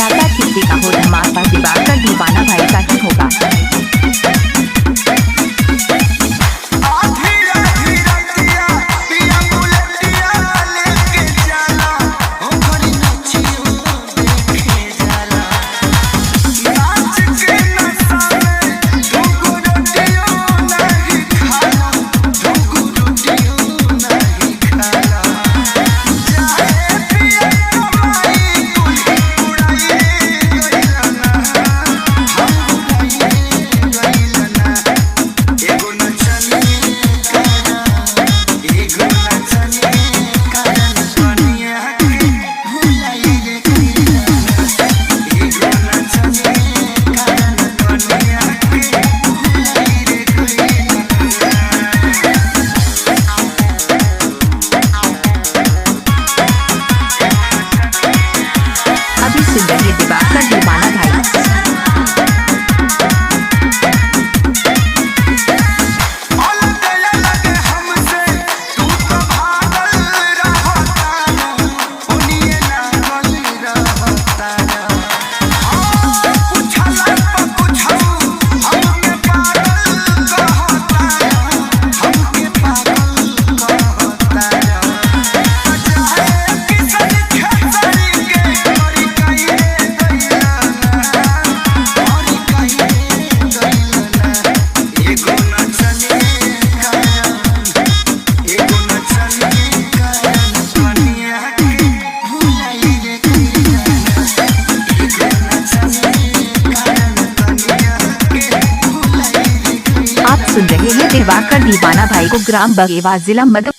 धड़ाका किसी का हो, धमाका दिवाकर दीवाना भाई का ही होगा। आधी आधी रतिया पिया बुलेटिया लेके जाला, ओकरी नचियो देखे जाला। नाच के नशा में दूगो रोटियो नहीं खाला, दूगो रोटियो नहीं खाला। जाए पिया कमाई कुली उड़ाई गइला ना, हम उड़ाई गइला ना। एगो नचनी कारा, एगो नचनी कारा, कनिया के भुलाई रे गइला ना। एगो नचनी कारा, कनिया के भुलाई रे गइला ना। अभी सुन रहे दिवाकर दीवाना भाई। अलग अलग हमसे तू तो भागल रहता ना, ओनिए लागल रहता ना। हाँ, पूछला पर पूछऊ, हमके पागल कहता ना, हमके पागल कहता ना। चाहे किसन खेसरी के मरी काहे गइला ना, मरी काहे गइला ना। एगो नचनी कारण, एगो नचनी कारण, कनिया के भुलाई रे गइला ना। एगो नचनी कारण, कनिया के भुलाई रे गइला आप सुन रहे हैं दिवाकर दीवाना भाई को ग्राम बगेवा, जिला मधु।